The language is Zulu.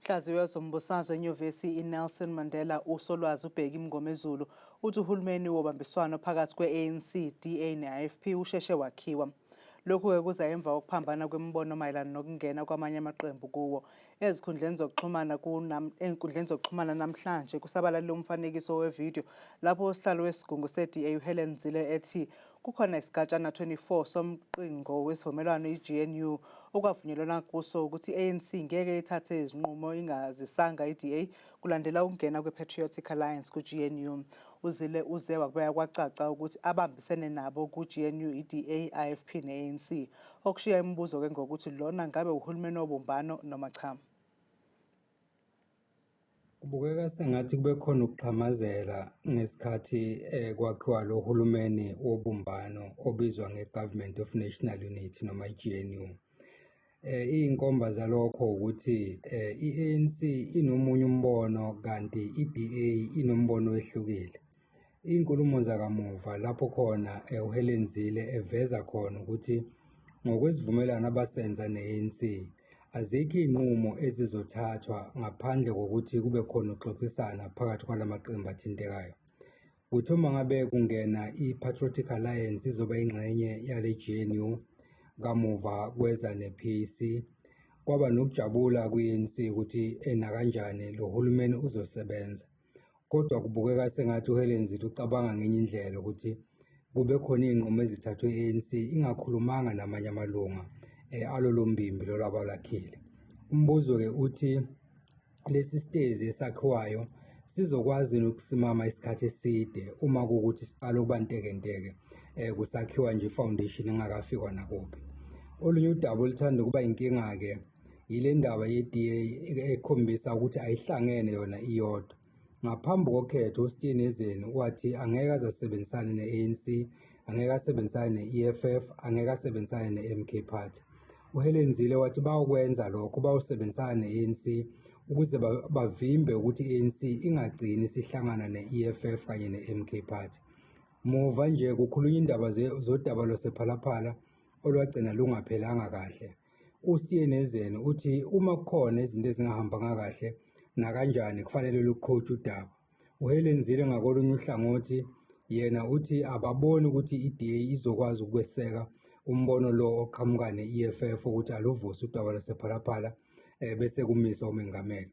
Mhlaziyi wezombusazwe enyuvesi iNelson Mandela uSolwazi uBheki Mngomezulu uthi uhulumeni wobambiswano phakathi kwe-ANC, DA ne-IFP usheshe wakhiwa. Lokhu-ke kuza emva kokuphambana kwemibono mayelana nokungena kwamanye amaqembu kuwo. Ezikhundleni zokuxhumana ezinkundleni zokuxhumana namhlanje kusabalale umfanekiso wevidiyo lapho usihlalo wesigungu se-DA uHelen Zille ethi kukhona isigatshana 24 somqingo wesivumelwano i-GNU okwavunyelwana kuso ukuthi i-ANC ngeke ithathe izinqumo ingazisanga i-DA kulandela ukungena kwe-Patriotic Alliance ku-GNU. UZille uze wakubeka kwacaca ukuthi abambisene nabo ku-GNU i-DA, IFP ne-ANC. Okushiya imibuzo-ke ngokuthi lona ngabe uhulumeni wobumbano noma cha. Kubukeka sengathi kube khona ukuxhamazela ngesikhathi kwakhiwa lo hulumeni wobumbano obizwa nge-Government of National Unity noma i-GNU. Iy'nkomba zalokho ukuthi i-ANC inomunye umbono kanti i-DA inombono owehlukile. Iy'nkulumo zakamuva lapho khona uHelen Zille eveza khona ukuthi ngokwesivumelwano abasenza ne-ANC azikho iy'nqumo ezizothathwa ngaphandle kokuthi kube khona ukuxoxisana phakathi kwalamaqembu athintekayo. Kuthi uma ngabe kungena i-Patriotic Alliance izoba ingxenye yale GNU, kamuva kweza ne-PAC, kwaba nokujabula kwi-ANC ukuthi nakanjani lo hulumeni uzosebenza. Kodwa kubukeka sengathi uHelen Zille ucabanga ngenye indlela ukuthi kube khona iy'nqumo ezithathwe i-ANC ingakhulumanga namanye amalunga alolo mbimbi lolu abalwakhile. Umbuzo-ke uthi lesi sitezi esakhiwayo sizokwazi ukusimama isikhathi eside uma kuwukuthi siqala ukuba ntekenteke kusakhiwa nje i-foundation engakafikwa nakuphi. Olunye udaba oluthanda ukuba inkinga-ke yile ndaba ye-DA ekhombisa ukuthi ayihlangene yona iyodwa. Ngaphambi kokhetho uSteenhuisen wathi angeke aze asebenzisane ne-ANC, angeke asebenzisane ne-EFF, angeke asebenzisane ne-MK Party. UHelen Zille wathi bayokwenza lokho, bayosebenzisana ne-ANC ukuze bavimbe ukuthi i-ANC ingagcini isihlangana ne-EFF kanye ne-MK Party. Muva nje kukhulunywa indaba zodaba lwasePhalaphala olwagcina lungaphelanga kahle. USteenhuisen uthi uma kukhona izinto ezingahambanga kahle nakanjani kufanele luqhutshwe udaba. UHelen Zille ngakolunye uhlangothi yena uthi ababoni ukuthi i-DA izokwazi ukweseka umbono lo oqhamuka ne-EFF ukuthi aluvuse udaba lwasePhalaphala bese kumiswa umengameli.